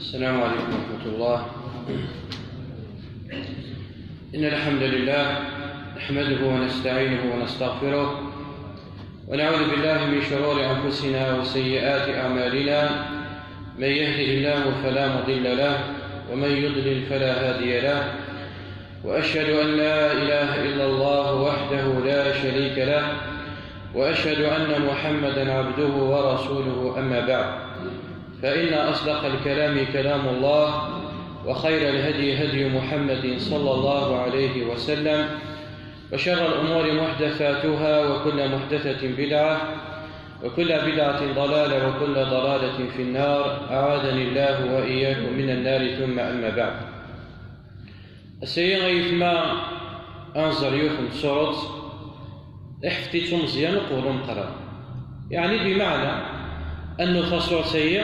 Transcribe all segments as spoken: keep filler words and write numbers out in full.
السلام عليكم ورحمة الله. إن الحمد لله نحمده ونستعينه ونستغفره، ونعوذ بالله من شرور أنفسنا وسيئات أعمالنا. من يهده الله فلا مضل له، ومن يضلل فلا هادي له. وأشهد أن لا إله إلا الله وحده لا شريك له، وأشهد أن محمدا عبده ورسوله. أما بعد، فإن أصدق الكلام كلام الله، وخير الهدي هدي محمد صلى الله عليه وسلم، وشر الأمور محدثاتها، وكل محدثة بدعة، وكل بدعة ضلالة، وكل ضلالة في النار. أعاذني الله وإياكم من النار. ثم أما بعد. Ass-agi ay atma ad nẓer yiwet n tsuret, iḥfeḍ-itt umeẓyan uqbel umeqran. Yeɛni, bimeɛna annu tasuret-agi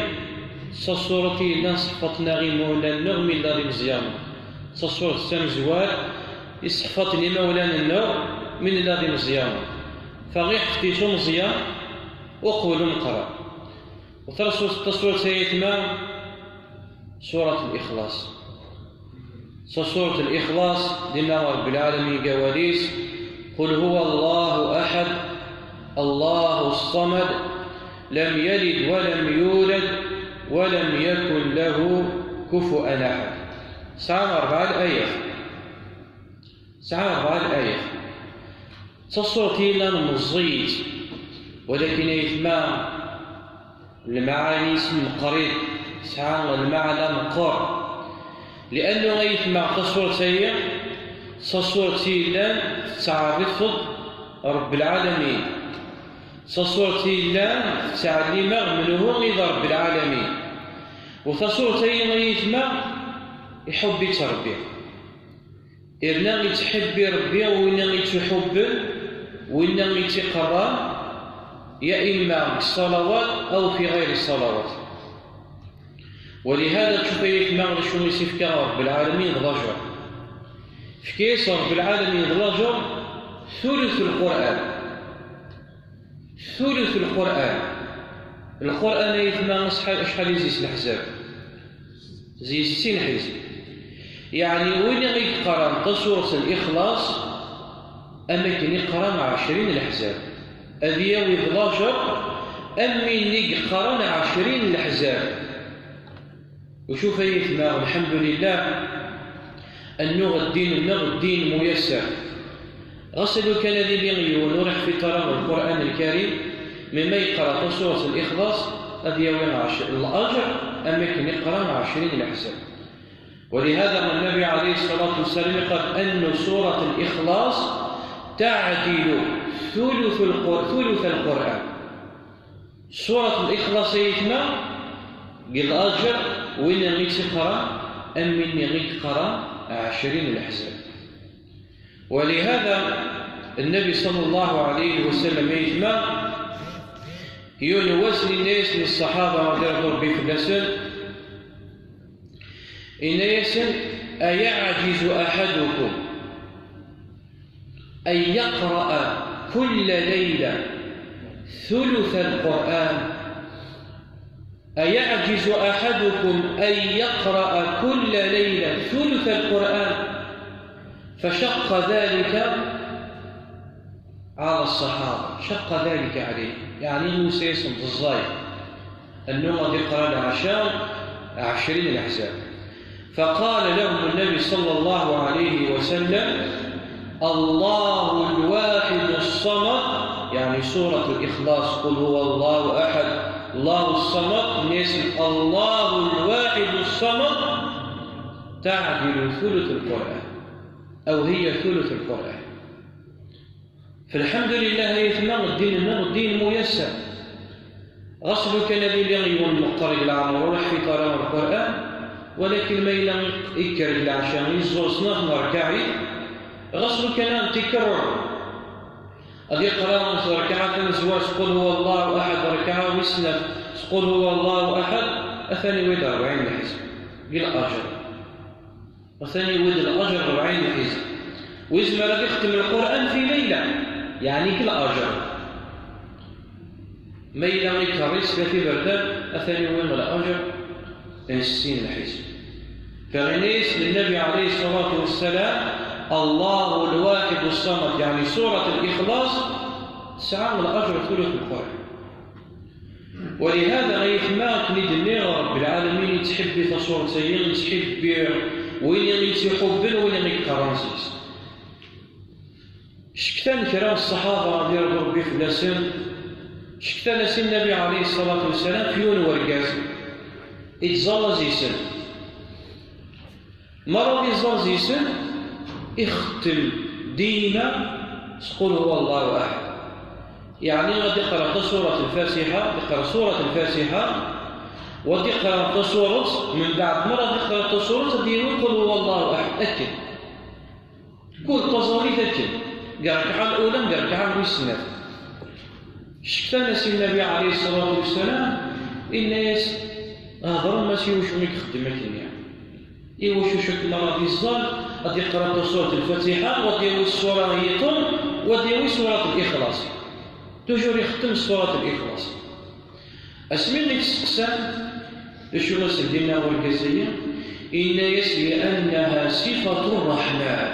d tasuret i yellan seḥfaḍen-aɣ imawlan-nneɣ mi nella d imeẓyanen. D tasuret d tamezwart i seḥfaḍen imawlan-nneɣ mi nella d imeẓyanen. Fa iḥfeḍ-itt umeẓyan uqbel umeqran. U tasuret, tasuret ay atma, surat Lixlaṣ. Sa surat Lixlaṣ, dinna Ṛebbi lɛalamin deg wawal-is: قل هو الله أحد، الله الصمد، لم يلد ولم يولد، ولم يكن له كفوا أحد. Tesɛa ṛebɛa layat. Tesɛa ṛebɛa layat. D tasuret yellan meẓẓiyet, walakin ay atma, lmaɛani-s meqqrit, tesɛa lmaɛna meqqer. Liannu ay atma, tasuret-agi d tasuret yellan tettɛerrif-d Ṛebbi lɛalamin. D tasuret yellan tettɛellim-aɣ menhu i d Ṛebbi lɛalamin. U tasuret-agi, ay atma, iḥubb-itt Ṛebbi. Irna ittḥibbi Ṛebbi winna i tt-iḥubben, winna i tt-iqerran, ya imma deg ṣṣalawat aw fi ɣayri ṣṣalawat. Walihada tšufa ay atma d acu i s-ifka Ṛebbi lɛalamin d lajer. Fka-yas Ṛebbi lɛalamin d lajer, ثلث القرآن. ثلث القرآن. Lqur'an ay atma acḥal, acḥal i zis leḥzab? Zis sin ḥizb. Yeɛni win i yeqqaren tasuret Lixlaṣ, am akken iqra ɛecrin leḥzab. Ad yawi d lajer am win i yeqqaren ɛecrin leḥzab. U tšufa ay atma, lḥemdulillah, annu ddin-nneɣ ddin muyasser. Ɣas lukan ad yili yiwen ur iḥfiḍ ara Lqur'an Lkarim, mi ma yeqra tasuret Lixlaṣ, ad yawi ɛec-, lajer am akken iqra ɛecrin leḥzab. ولهذا النبي عليه الصلاة والسلام قال أن سورة الإخلاص تعدل ثلث القر-، ثلث القرآن. Surat Lixlaṣ ay atma, deg lajer win i tt-iqran am win i yeqran ɛecrin leḥzab. Walihada, Nnabi ṣalla Llahu ɛalayhi wa sallam, ay atma, yiwen wass yenna-yasen i ṣṣaḥaba, radi Ṛebbi fell-asen, yenna-yasen: أيعجز أحدكم أن يقرأ كل ليلة ثلث القرآن؟ أيعجز أحدكم أن يقرأ كل ليلة ثلث القرآن؟ فشق ذلك على الصحابة، شق ذلك عليه، يعني ينسى يسم الزاي. Annu ad iqra leɛca, ɛecrin leḥzab. فقال لهم النبي صلى الله عليه وسلم: الله الواحد الصمد، يعني سورة الإخلاص، قل هو الله أحد، الله الصمد، نسي الله الواحد الصمد، تعدل ثلث القرآن، أو هي ثلث القرآن. Felḥemdulillah, ay atma, ddin-nneɣ ddin muyasser. Ɣas lukan ad yili yiwen meqqer deg leɛmer ur iḥfiḍ ara Lqur'an, walakin ma yella ikker deg leɛca, yeẓẓul snat n rrkaɛit, ɣas lukan ad n-tikker rrebɛa, ad iqra s rrkaɛa tamezwarut s Qul huwa Allahu ahad, rrkaɛa wis snat s Qul huwa Allahu ahad, atan iwwi-d rebɛin n lḥizb, deg lajer. Atan iwwi-d lajer rebɛin lḥizb. Wizmer ad ixtem Lqur'an fi layla, yeɛni deg lajer. Ma yella ikerri-s tlata iberdan, atan iwwi lajer. Sin lḥizb. Fa yenna-yas Nnabi ɛalayhi ṣṣalatu wassalam, Allahu lwaḥid ṣṣamad, yeɛni surat Lixlaṣ, tesɛa laǧer tura deg Lqurɛan. Walihada ay atma akken i d-nniɣ, Ṛebbi lɛalamin yettḥibbi tasurat-agi, yettḥibbi win i tt-iḥubben, win i yeqqaren seg-s. Cektan kra n ṣṣaḥaba, ad iṛḍu Ṛebbi fell-asen, cektan-as i Nnabi ɛalayhi ṣṣalatu wassalam ɣef yiwen n urgaz i yettẓalla zzi-sen. Mi ara iẓẓal zzi-sen, ixettem dima s Qul huwa Allahu aḥad. Yeɛni ad iqra tasurat Lfatiḥa, iqra surat Lfatiḥa, u ad iqra tasurat, mbeɛd mi ara iqra tasurat ad yawi Qul huwa Allahu aḥad, akken. Kul taẓallit akken, deg rrekɛa lula, deg rrekɛa wis snat. Cektan-as i Nnabi ɛalayhi ṣṣalatu wassalam, inna-yas, hedṛem-as i wacu i ixeddem akken-nni. I wacu cekk mi ara iẓẓal, ad iqra surat Lfatiḥa, u ad yawi ṣṣura yiṭen, u ad yawi surat Lixlaṣ. Toujours ixettem surat Lixlaṣ. Asmi i t-steqsan, d acu i as-d-yenna urgaz-agi? Inna-yas, لأنها صفة الرحمن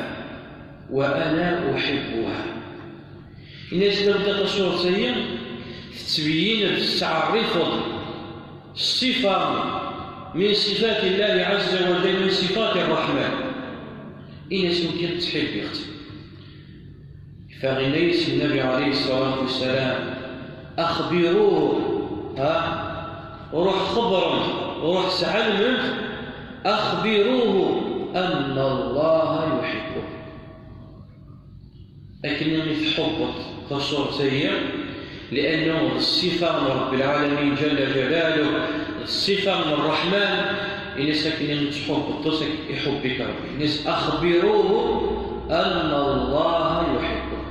وأنا أحبها. Inna-yas, labda tasurat-agi tettbeyyin-d, tettɛerrif-d ṣṣifa min ṣifat Llah ɛazza wa jalla, min ṣifat Ṛṛeḥman. Inna-yas, nekkini ttḥibbiɣ-tt. Fa yenna-yas Nnabi ɛalayhi ṣṣalatu wassalam, أخبروه, ha, ruḥ xebṛem, ruḥ sɛelmem, أخبروه أن الله يحبه. Akken i tḥubbeḍ tasurat-agi, لأنه d ṣṣifa n Ṛebbi lɛalamin ǧalla ǧalaluh, d ṣṣifa n Ṛṛeḥman, inna-yas akken i tḥubbeḍ-tt, iḥubb-ik Ṛebbi. Inna-yas, أخبروه أن الله يحبه.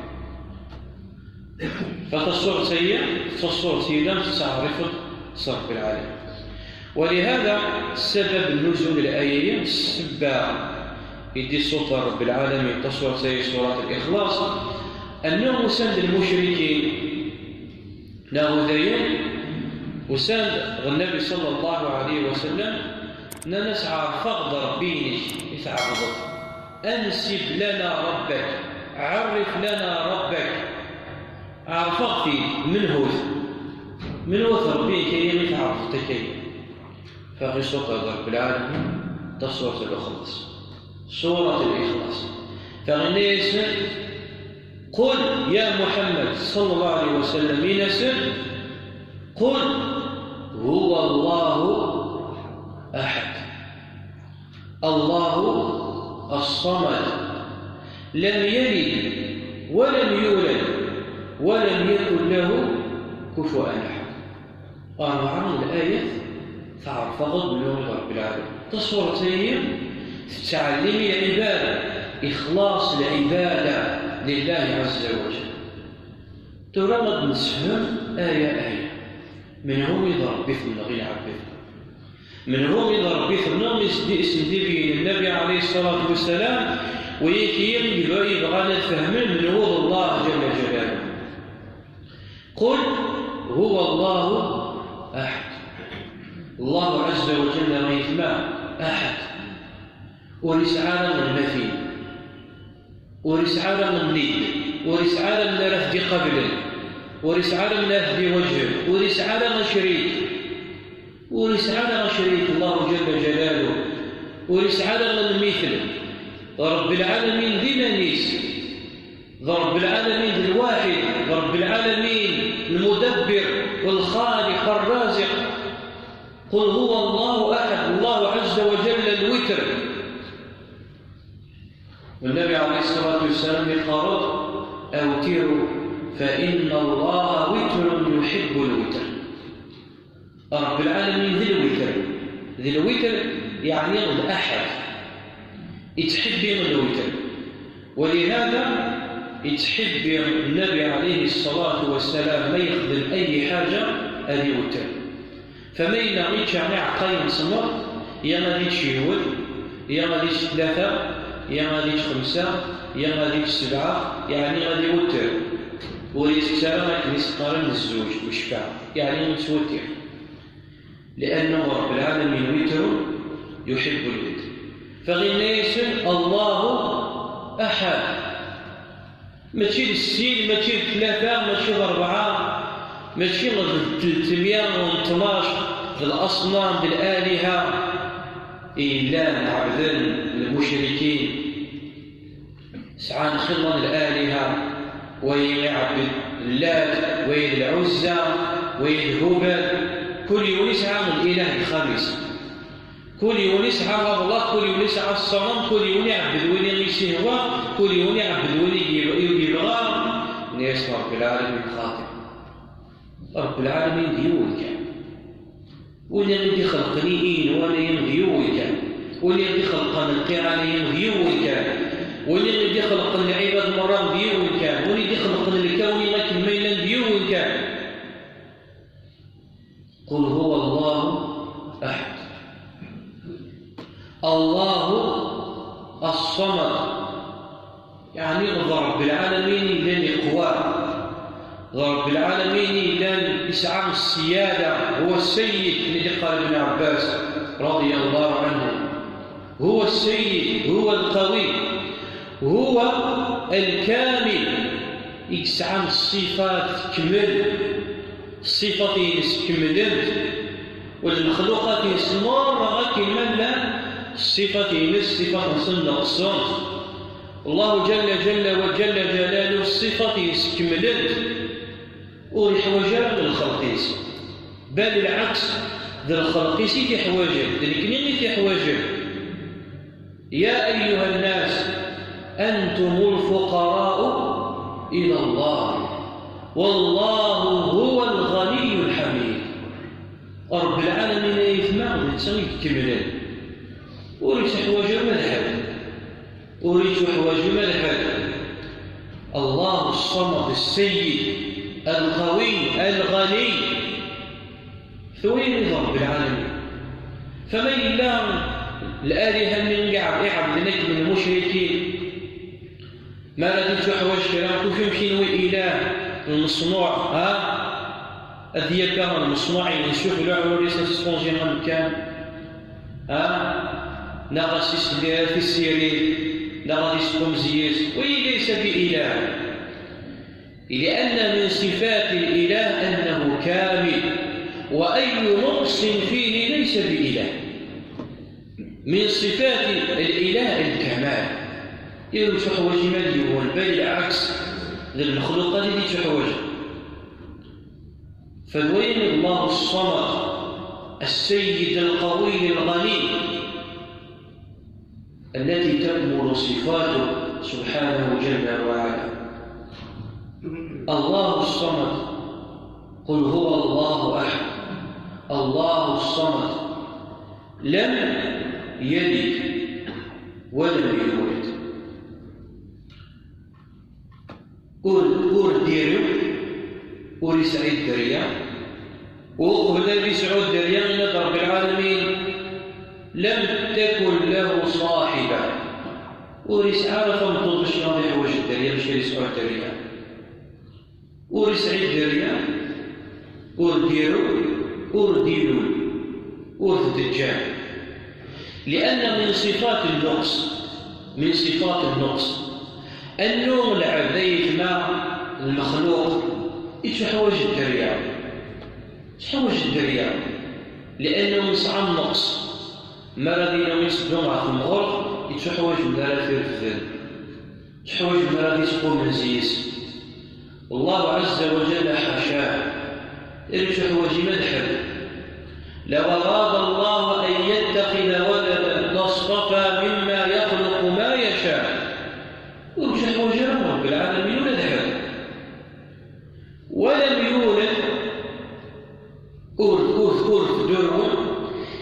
Fa tasurat-agi, d tasurat yellan tettɛerrif-d s Ṛebbi lɛalamin. Walihada, sabab nuzul laya-agi, ssebba i d-issuter Ṛebbi lɛalamin tasurat-agi, surat Lixlaṣ, annahu usan-d lmucrikin, neɣ udayen, usan-d ɣer Nnabi ṣalla Llahu ɛalayhi wa sallam, nnan-as, ɛerref-aɣ-d Ṛebbi-inek i tɛebbdeḍ. أنسب لنا ربك، عرف لنا ربك. Ɛerref-aɣ-t-id, menhu-t? Menhu-t Ṛebbi-inek-agi i tɛebbdeḍ akka-agi? Fa ɣ-issuter-d Ṛebbi lɛalamin tasurat Lixlaṣ. Surat Lixlaṣ. Fa yenna-yasen, قل يا محمد صلى الله عليه وسلم, in-asen, قل هو الله أحد. الله الصمد، لم يلد ولم يولد، ولم يكن له كفوا أحد. Rebɛa n layat, tɛerref-aɣ-d menhu i Ṛebbi lɛalamin. Tasurat-agi tettɛellim lɛibada, ixlaṣ lɛibada lillahi ɛazza wa jalla. Tura ad nessefhem aya aya. Menhu i d Ṛebbi-tneɣ i nɛebbed? Menhu i d Ṛebbi-tneɣ i s-d-, i sen-d-ibeyyen Nnabi ɛalayhi ṣṣalatu wassalam, wigi i yebɣa-, yebɣan ad fehmen menhu d Allah ǧalla ǧalaluh. قل هو الله أحد. Allahu ɛazza wa jalla, ay atma, aḥad. Ur yesɛi ara lmatil. Ur yesɛi ara nnid, ur yesɛi ara win ara t-id-iqablen, ur yesɛi ara win ara t-id-iwajhen, ur yesɛi ara acrik, ur yesɛi ara acrik, Allahu ǧalla ǧalaluh, ur yesɛi ara lmitl. Ṛebbi lɛalamin d iman-is, d Ṛebbi lɛalamin d lwaḥid, d Ṛebbi lɛalamin lmudabbir, lxaliq, rraziq. قل هو الله أحد، Allahu ɛazza wa jalla lwitr. Nnabi ɛalayhi ṣṣalatu wassalam yeqqar-d, أوتروا فإن الله وتر يحب الوتر. Ṛebbi lɛalamin d lwitr. D lwitr, yeɛni d aḥad. Yettḥibbi lwitr. Walihada, yettḥibbi Nnabi ɛalayhi ṣṣalatu wassalam ma yexdem ay ḥaǧa ad iwetr. Fa ma yella ičča iɛeqqayen n tmeṛ, ya ad ičč yiwen, ya ad ičč tlata, ya ad ičč xemsa, ya ad ičč sebɛa, yeɛni ad iwetr. Ur itett ara akken i s-qqaren zzuǧ, wecfa, yeɛni ur yettwettir. لأنه رب العالمين وتر يحب الوتر. فغنيسن الله أحد. Mačči d sin, mačči d tlata, mačči d rebɛa, mačči d tletmya u tnac d الأصنام, d الآلهة i llan ɛebden المشركين. Sɛan xilla n الآلهة, wayi iɛebbed Llat, wayi d العزى, wayi d هبل. Kul yiwen isɛa الإله الخامس. Kul yiwen isɛa ablaḍ, kul yiwen isɛa ṣṣanam, kul yiwen iɛebbed win i s-ihwa, kul yiwen iɛebbed win i yeb-, i yebɣa. Yenna-yas Ṛebbi العالمين xaṭi. Ṛebbi العالمين d yiwen kan. Win i d-ixelqen igenwan-ayi d yiwen kan. Win i d-ixelqen lqiɛan-ayi d yiwen kan. Win i d-ixelqen lɛibad merra d yiwen kan. Win i d-ixelqen lkawn-i akken ma llan d yiwen kan. قل هو الله أحد. الله الصمد. Yeɛni d Ṛebbi العالمين i yellan iqwa. D Ṛebbi العالمين i yellan isɛa السيادة، هو السيد, i d-iqqar Ibn Ɛebbas رضي الله عنه. هو السيد، هو القوي، هو الكامل, i yesɛan ṣṣifat tkemmel, ṣṣifat-ines kemmlent, u lmexluqat-ines merra akken ma llan, ṣṣifat-ines, ṣṣifat-nsen neqsent. Allahu ǧalla, ǧalla wa ǧalla ǧalaluh, ṣṣifat-ines kemmlent, ur iḥwaǧ ara d lxelq-is. Bal lɛeks, d lxelq-is i t-iḥwaǧen, d nekni i t-iḥwaǧen. يا أيها الناس أنتم الفقراء إلى الله والله هو الغني الحميد. Ṛebbi العالمين ay aytma, d netta i ikemmlen. Ur ittuḥwaǧ ara ma d ḥedd. Ur ittuḥwaǧ ma d ḥedd. الله الصمد السيد القوي الغني. Tura d Ṛebbi العالمين. Fama yella laliha-nni i iɛebden akken lmucrikin, mi ara d-ittuḥwaǧ kra, tufimt kenwi ilah n lmeṣnuɛ, ha? Ad d-yabba lmeṣnuɛ-ines, yuf leɛrur-is ad sponjiɣ amkan, ha? Neɣ ad s-isli tisirin, neɣ ad isqumzi-s. Oui, ليس بإله. لأن من صفات الإله أنه كامل، وأي نقص فيه ليس بإله. من صفات الإله الكمال. Ur ittuḥwaǧ ma d yiwen, bal lɛeks, d lmexluqat i d-ittuḥwaǧen. Fadwayen الله الصمد السيد القوي الغني التي تكمل صفاته سبحانه جل وعلا. الله الصمد، قل هو الله أحد، الله الصمد، لم يلد ولم يولد. Ur, ur d-iru, ur isɛi dderya. Uqbel ad isɛu dderya, yenna-d Ṛebbi العالمين: لم تكن له صاحبة. Ur isɛi ara tameṭṭut bac ad iḥwaǧ dderya, bac ad isɛu dderya. Ur isɛi dderya, ur d-iru, ur d-ilul, ur t-id-ǧǧan. لأن من صفات النقص، من صفات النقص. Annu lɛebd, ay aytma, lmexluq, ittuḥwaǧ dderya. Ittuḥwaǧ dderya. لأنه yesɛa nneqs. Mi ara d-iniɣ itteddu ɣer temɣert, ittuḥwaǧ mi ara t-irefden. Ittuḥwaǧ mi ara d-isqumen zzis. الله عز وجل حاشاه. Ur ittuḥwaǧ ma d ḥedd. لو أراد الله أن يتخذ ولدا لاصطفى مما يخلق ما يشاء. Ur ittuḥwaǧ ara Ṛebbi العالمين ula d ḥedd. ولم يولد، ur, ur, ur tdurwen,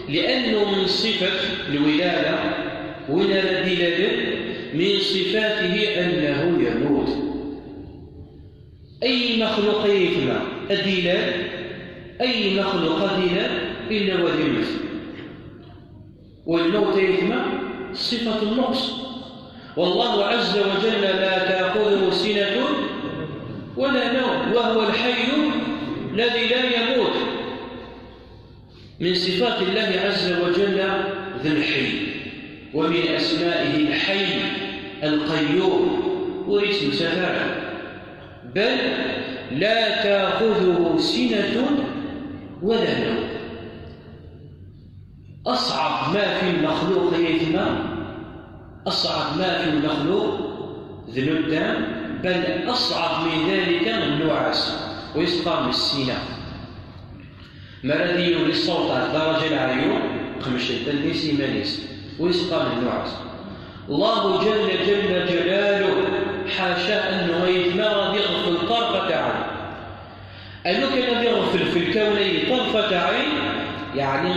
لأنه من صفة الولادة, win ara d-ilalen, من صفاته أنه يموت. Ay maxluq, ay aytma, ad d-ilal, ay maxluq ad d-ilal, illa wa d immet. والموت, ay aytma, صفة النقص. والله عز وجل لا تأخذه سنة ولا نوم، وهو الحي الذي لا يموت. من صفات الله عز وجل ذو الحي، ومن أسمائه الحي القيوم، وليس مسافرا، بل لا تأخذه سنة ولا نوم. أصعب ما في المخلوق يا إثمة، أصعب ما في المخلوق ذنوب، بل أصعب من ذلك النعاس، ويسقى من السنة. Mara d-yuli ṣṣut ɣer ddaraǧa n leɛyub, qemcent allen-is iman-is, u yesqam nnuɛas. Allahu ǧalla ǧalla ǧalaluh, ḥaca annu ayetma ad iɣfel ṭarfat ɛin. Annu kan ad iɣfel fi lkawn-agi ṭarfat ɛin, yeɛni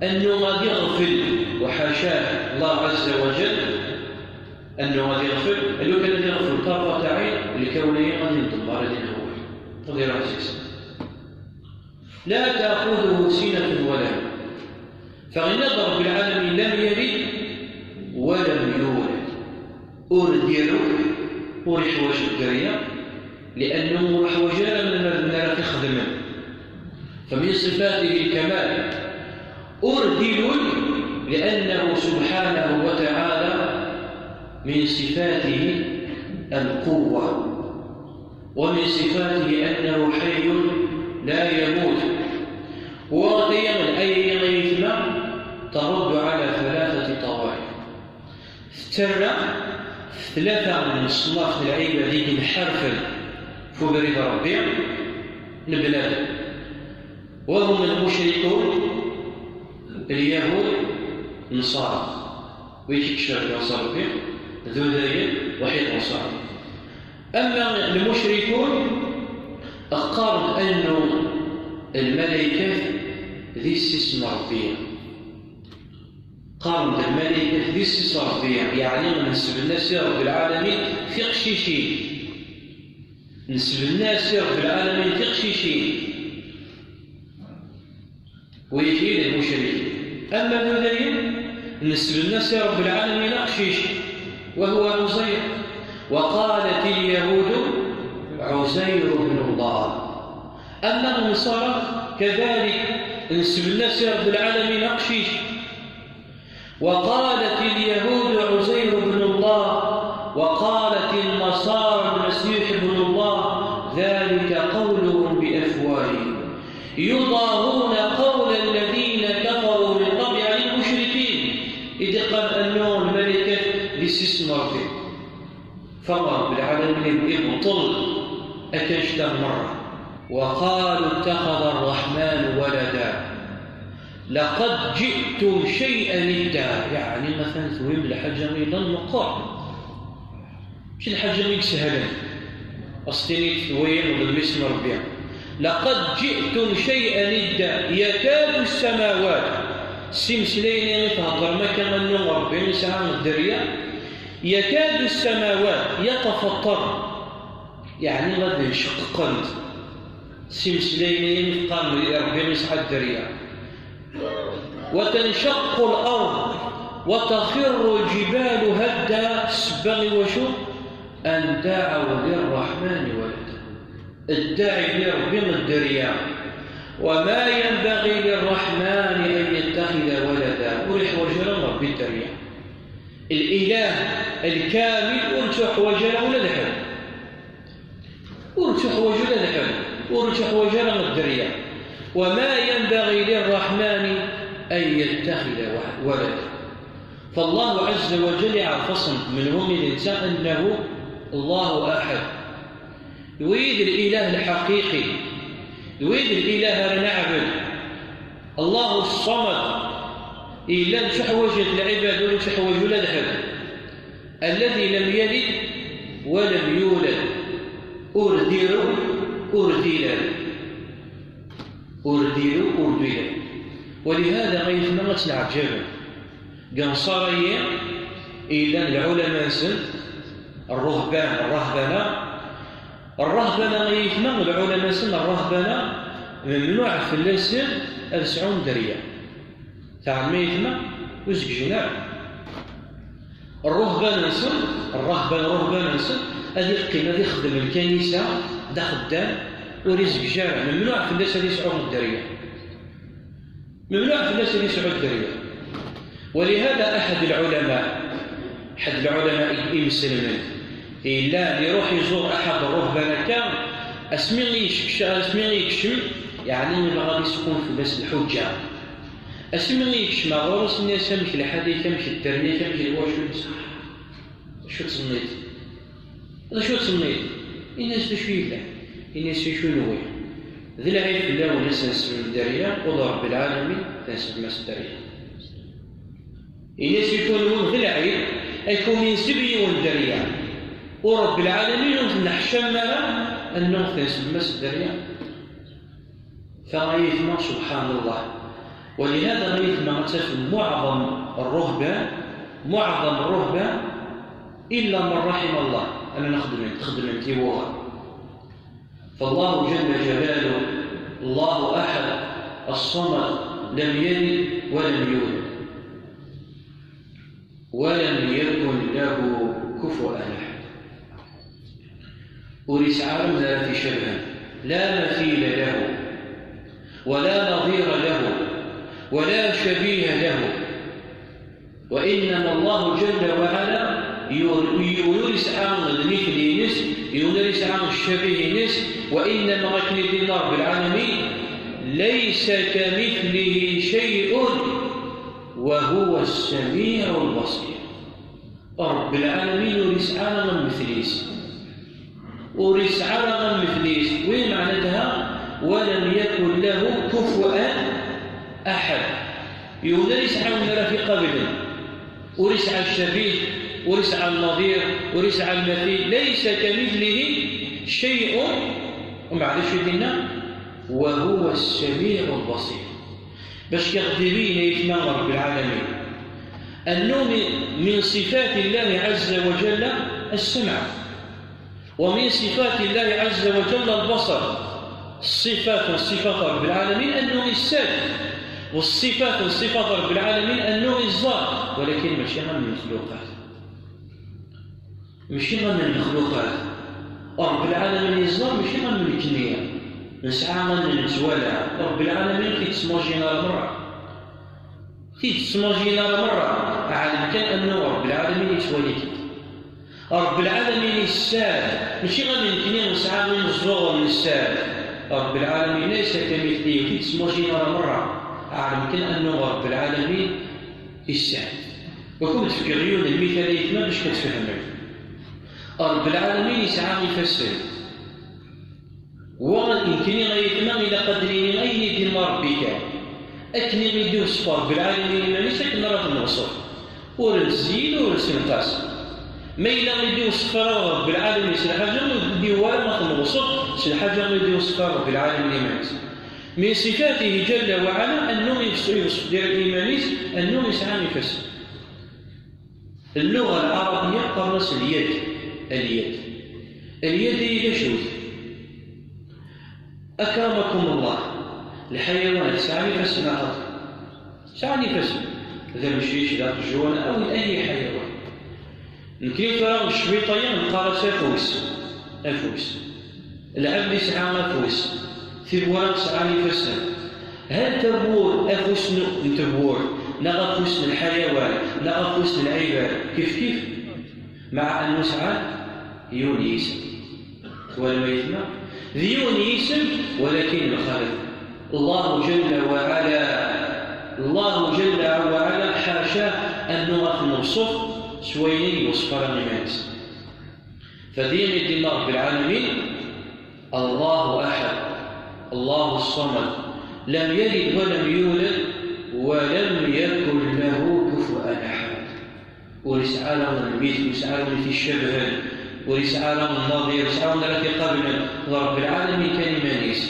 annu ad iɣfel, wa ḥaca, Allah ɛazza wa jall, annu ad iɣfel, annu kan ad iɣfel ṭarfat ɛin, lkawn-agi ad indemmer, ad inhewwel, ad iruḥ seg-sen. لا تأخذه سنة ولا نوم. Fa yenna-d Ṛebbi lɛalamin, لم يلد ولم يولد. Ur d-iru, ur iḥwaǧ dderya, li'annu ur iḥwaǧ ara aman ara t-ixedmen. فمن صفاته الكمال. Ur d-ilul, li'annahu subḥanahu wa taɛala min sifatihi al-quwwa. ومن صفاته أنه حي لا يموت. Wa aya, aya, ay ayetma, ترد على ثلاثة طوائف. Tettarra tlata n leṣnaf n lɛibad i inḥerfen f ubrid n Ṛebbi, n bnadem. وهم المشركون، اليهود، النصارى. Wigi icerken s Ṛebbi, d udayen, waḥid Ṛebbi. Ama lmucrikun, qqaren annu lmalaykat d yessi-s n Ṛebbi. Qqaren-d lmalaykat d yessi-s n Ṛebbi, yeɛni nesben-as i Ṛebbi lɛalamin tiqcicin. Nesben-as i Ṛebbi lɛalamin tiqcicin. Wigi d lmucrikun. Ama d udayen, nesben-as i Ṛebbi lɛalamin aqcic, وهو عزير. وقالت اليهود عزير ابن الله. Ama Nṣara, كذلك, nesben-as i Ṛebbi lɛalamin aqcic. وقالت اليهود عزير ابن الله، وقالت النصارى المسيح ابن الله، ذلك قولهم بأفواههم يضاهون قول الذين كفروا من قبل، يعني المشركين. I d-iqqaren annu lmalaykat d yessi-s n Ṛebbi. Fa Ṛebbi lɛalamin ibṭel akk annect-a merra. وقالوا اتخذ الرحمن ولدا. لقد جئتم شيئا إدا. Yeɛni, matan tewwim lḥaǧa yellan meqqer. Mačči d lḥaǧa i isehlen. Ad s-tiniḍ tewwim-d mmi-s n Ṛebbi. لقد جئتم شيئا إدا يكاد السماوات. S imeslayen i theddrem akka, annu Ṛebbi yesɛa dderya. يكاد السماوات يتفطرن. Yeɛni ad nceqqqent. S imeslayen-agi i teqqarem belli Ṛebbi yesɛa dderya. وتنشق الأرض وتخر الجبال هدا. Ssebba i wacu? أن دعوا للرحمن ولدا. Ddaɛi belli Ṛebbi dderya. وما ينبغي للرحمن أن يتخذ ولدا. Ur iḥwaǧ ara Ṛebbi dderya. Lilah lkamil ur ittuḥwaǧ ara ula d ḥedd. Ur ittuḥwaǧ ula d ḥedd. Ur ittuḥwaǧ ara dderya. وما ينبغي للرحمن أن يتخذ ولدا. فالله عز وجل iɛreff-asen منه, i d netta, أنه الله أحد. D wid lilah lḥaqiqi, d wid lilah ara neɛbed. Allahu ṣṣamad, yellan ttuḥwaǧen lɛibad, ur ittuḥwaǧ ula d ḥedd. الذي لم يلد ولم يولد. Ur d-iru, ur d-ilal. Ur d-iru, ur d-ilal. ولهذا ay ayetma ad tneɛǧabem. Deg Nṣara-yi, yellan lɛulama-nsen, ṛṛuhban, ṛṛahbana. Ṛṛahbana, ay ayetma, lɛulama-nsen, ṛṛahbana, memnuɛ fell-asen ad sɛun dderya. Teɛlem ay ayetma, ur zewǧen ara. Ṛṛuhban-nsen, ṛṛahban, ṛṛuhban-nsen, ad iqqim, ad ixdem lkanisa d axeddam, ur izewǧ ara, memnuɛ fell-as ad yesɛu dderya. Memnuɛ fell-as ad yesɛu dderya. Walihada aḥad lɛulama, ḥedd lɛulama i imeslmen, yellan iruḥ izur aḥad rruhban akka, asmi i yekcem, asmi i yekcem, yeɛni yebɣa ad iseqqem fell-as lḥuǧǧa. Asmi i yekcem ar ɣur-s, nni-as: "Amek lḥal-ik, amek dderya-k, amek d wacu?" Acu d-tenniḍ? D acu d-tenniḍ? Ini-as d acu yellan. Ini-as acu nwiɣ. D lɛib fell-awen ad tensem dderya, ula d Ṛebbi lɛalamin tensem-as dderya. Ini-as i kunwi d lɛib ad kum-yenseb yiwen dderya, u Ṛebbi lɛalamin ur t-neḥcam ara annaɣ tensem-as dderya. Fa ay aytma, subḥan Allah. Walihada ay aytma ad tafem muɛḍam rruhban, muɛḍam rruhban, illa man raḥima Allah, anen xedmen, xedmen tiwuɣa. Fallahu jalla jalaluh, Allahu aḥad, الصمد، لم يلد ولم يولد، ولم يكن له كفوا أحد. Ur yesɛi ara win ara t-icabhen, la mathila lahu, wa la nadira lahu, wa la shabiha lahu. Wa innama Allahu jalla wa ɛala, yiwen, yiwen ur yesɛa lmithl-ines, yiwen ur yesɛa ccabih-ines, wa innama, akken i d-yenna Ṛebbi lɛalamin: "Laysa kamithlihi shay'un, wa huwa as-sami'u al-basir." Ṛebbi lɛalamin ur yesɛi ara am mithel-is. Ur yesɛi ara am mithel-is. Wi meɛna-tha: "Wa lam yakun lahu kufuwan aḥad." Yiwen ur yesɛi win ara t-iqablen. Ur yesɛi ccabih, ur yesɛi nnaḍir, ur yesɛi lmathil. "Laysa kamithlihi shay'un." Umbeɛd acu i d-yenna? "Wa huwa as-sami'u al-basir." Bac k-aɣ-d-ibin aytma Ṛebbi lɛalamin. Annu min, min ṣifati Llahi ɛazza wa jalla as-samɛ. Wa min ṣifati Llahi ɛazza wa jalla al-basar. Ṣṣifat, ṣṣifat Ṛebbi lɛalamin annu issal. Wa ṣṣifat, ṣṣifat Ṛebbi lɛalamin annu iẓẓar. Walakin mačči am lmexluqat. Mačči am lmexluqat. Ṛebbi lɛalamin iẓẓar, mačči am nekni. Nesɛa allen nettwala. Ṛebbi lɛalamin ur t-id-tesmajin ara merra. Ur t-id-tesmajin ara merra. Ɛlem kan annahu Ṛebbi lɛalamin yettwali-k-id. Ṛebbi lɛalamin issal. Mačči am nekni nesɛa imeẓẓuɣen nessal. Ṛebbi lɛalamin laysa kamithlihi, ur t-id-tesmajin ara merra. Ɛlem kan annahu Ṛebbi lɛalamin issal. Wa kum-d-fkiɣ yiwen n lmital aytma bac ad tfehmem. Ṛebbi lɛalamin yesɛa ifassen. Wa nekni aytma ilaq ad d-nini ayen i d-yenna Ṛebbi kan. Akken i d-iwṣef Ṛebbi lɛalamin iman-is, akken ara t-newṣef. Ur nettzeyyid, ur nessenqas. Ma yella i d-iwṣef ara Ṛebbi lɛalamin s lḥaǧa, ur d-iwwi ara ma t-newṣef s lḥaǧa i d-iwṣef ara Ṛebbi lɛalamin iman-is. Min ṣifatihi jalla wa ɛala annu iwṣef, iwṣef diri iman-is annu yesɛa ifassen. Lluɣa lɛarabiya qqaren-as lyad. Alyad. Alyad-agi d acu-t? Akramakum Allah. Lḥayawan sɛan ifassen axaṭer. Sɛan ifassen. D amcic, d aqjun, awi-d ay ḥayawan. Nekni tura ccwiṭ-agi neqqar-as afus. Afus. Lɛebd yesɛa afus, tiwwura sɛan ifassen. Hal tawwurt, afus n, n tewwurt, neɣ afus n lḥayawan, neɣ afus n lɛibad, kifkif? Meɛna annu sɛan yiwen n yisem. Twalam aytma? D yiwen n yisem, walakin mxalef. Allahu jalla wa ɛala, Allahu jalla wa ɛala, ḥaca annu ad t-newṣef s wayen i iwṣef ara iman-is. Fadin i d-yenna Ṛebbi lɛalamin: Allahu aḥad, Allahu ṣṣamad, lam yalid wa lam yulad, wa lam yakun lahu kufuwan aḥad. Ur yesɛi ara lmithel, ur yesɛi ara win i t-icabhen, ur yesɛi ara nnaḍir, ur yesɛi win ara t-iqablen, d Ṛebbi lɛalamin kan iman-is.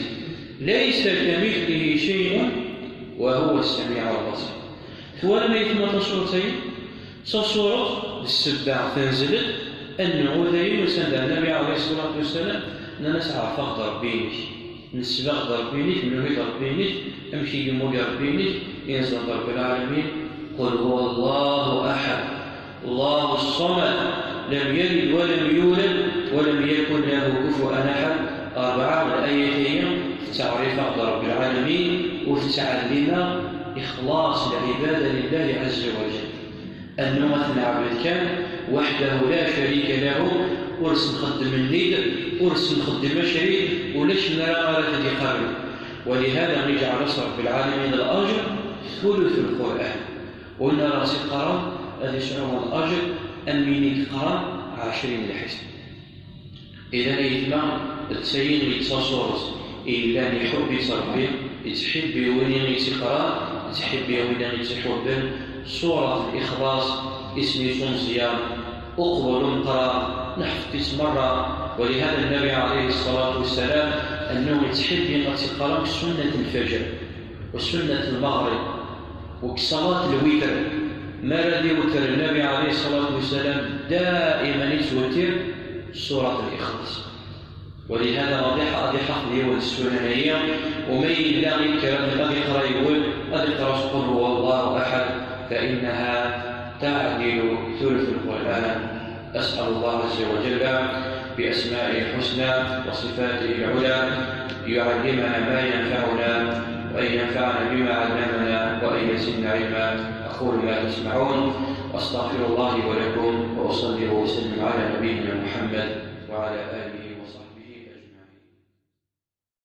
Laysa kamithlihi shay'un wa huwa as-sami'u al-basir. Twalam aytma tasuṛt-agi? D tasuṛt, d ssebba tenzel-d, annuɣ udayen usan-d ar Nnbi ɛalayhi ṣṣalatu wassalam, nnan-as: Ɛreḍ-aɣ-d Ṛebbi-inek, nesbeɣ-d Ṛebbi-inek, nugi-d Ṛebbi-inek, amek i yemmug Ṛebbi-inek, inẓel-d Ṛebbi lɛalamin: Qul huwa Allahu aḥad, Allahu ṣṣamad, lam yalid wa lam yulad, wa lam yakun lahu kufuwan aḥad. Rebɛa n layat-agi tettɛerrif-aɣ-d Ṛebbi lɛalamin, u tettɛellim-aɣ إخلاص العبادة لله عز وجل. Annu ad t-neɛbed kan, وحده لا شريك له, ur s-nxeddem nnid, ur s-nxeddem acrik, ulac nra ara t-id-iqablen. ولهذا i iǧɛel-as Ṛebbi lɛalamin laǧr ثلث القرآن. Win ara ɣ-tt-iqran ad isɛu laǧr am win i yeqran ɛecrin lḥizb. Idan ayetma, d tayi i d taṣuṛt i yellan iḥubb-itt Ṛebbi, ittḥibbi win i tt-iqran, ittḥibbi win i tt-iḥubben. Ṣuṛat Lixlaṣ, isem-is umeẓyan, uqbel umeqqran, neḥfeḍ-itt merra. ولهذا النبي عليه الصلاة والسلام, annu ittḥibbi ad tt-iqra deg ssunnat lfajr, wa ssunnat lmeɣrib, wa deg ṣṣalat lwitr. Mi ara d-iwter Nnabi ɛalayhi ṣṣalatu wassalam, daiman ittwettir Surat Lixlaṣ. ولهذا ad iḥ-, ad iḥafeḍ yiwen s ssunan-agi, u ma yella yekker ad, ad iqra yiwen, ad iqra s قل هو الله أحد، فإنها تعدل ثلث القرآن. أسأل الله عز وجل بأسمائه الحسنى وصفاته العلى أن يعلمنا ما ينفعنا، وأن ينفعنا بما علمنا، وأن يزيدنا علما. أقول ما تسمعون، وأستغفر الله لي ولكم، وأصلي وأسلم على نبينا محمد وعلى آله